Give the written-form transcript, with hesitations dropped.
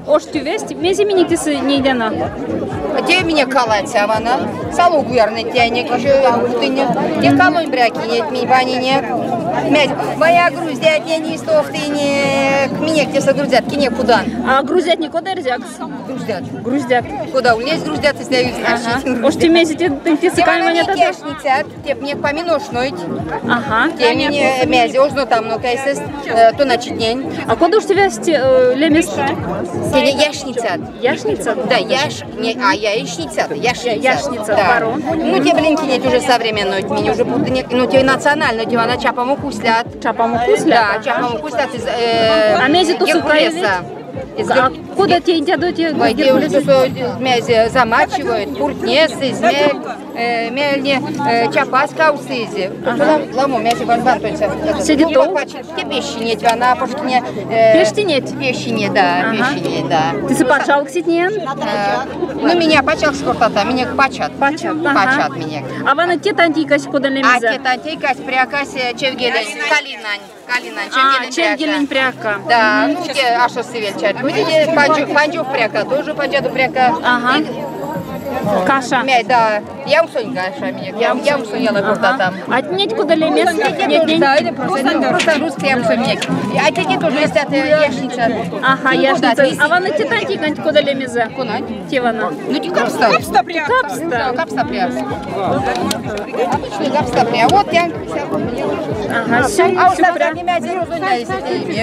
Оштё весть, мезе минек тесэ нейдяно? Те минек калаця вана, сало гуярнэть тянек еще путынек. Те калонь брякинеть минь ванинек. Мять, моя груздятне не стовтынек. Минек тесэ груздят, кинек куда? А груздятне кода эрзякс? Груздят. Груздят. Кода ульнесь груздят, если Ага. Оштё мезе те тынк тесэ кайманятадо? Яшницят, те мне поминошнойть. Ага. Те мине мязи ожно там, но кайсест тоначитнень. А кода уж тебя лемест? Те яшницят. Яшница? Да, яш, не, а яичница, яшница. Яшница, да. паро. Ну, те блинки нет уже современной, меня уже будут, ну, те национальные, те она чапаму куслят. Чапаму куслят? Да, чапаму куслят из А мези тусу геркулеса. Из А кода те дядоте Ой, девушки мязи замачивают, пуртнесы, мельне, чапас каусызи. Ламу мязи ванван, то есть. Сидит тол? Те пещине, она пошкине. Пештинеть? Пещине, да, пещине, да. Ты сыпачал ситнен? Ну, меня пачал скортата, меня пачат. Пачат, ага. Пачат меня. А вана те тантикась кода А лемезэ? те тантейкась, прякась, чевгелень, калинань, калинань, А, чевгелень чевгелень пряка. пряка. Да, ну те ашо сывельчат. Будете панджу пряка, тоже панджаду пряка. Ага. Каша. Мя, да, ямсонь каша меня, ямсонь яла куртата. А неть кода лемез? Нет, нет. Да, это просто, ну, просто русская ямсонь мне. А те тоже есть это яшница. Ага, Ну, яшница. да, А вана те тантиканть кода лемезэ? Кунань. Те вана. Ну, те капста. Капста пряка. Капста. Да, капста пря. Обычный капста пря. Вот я. Ага, сю, А сю пря. у нас не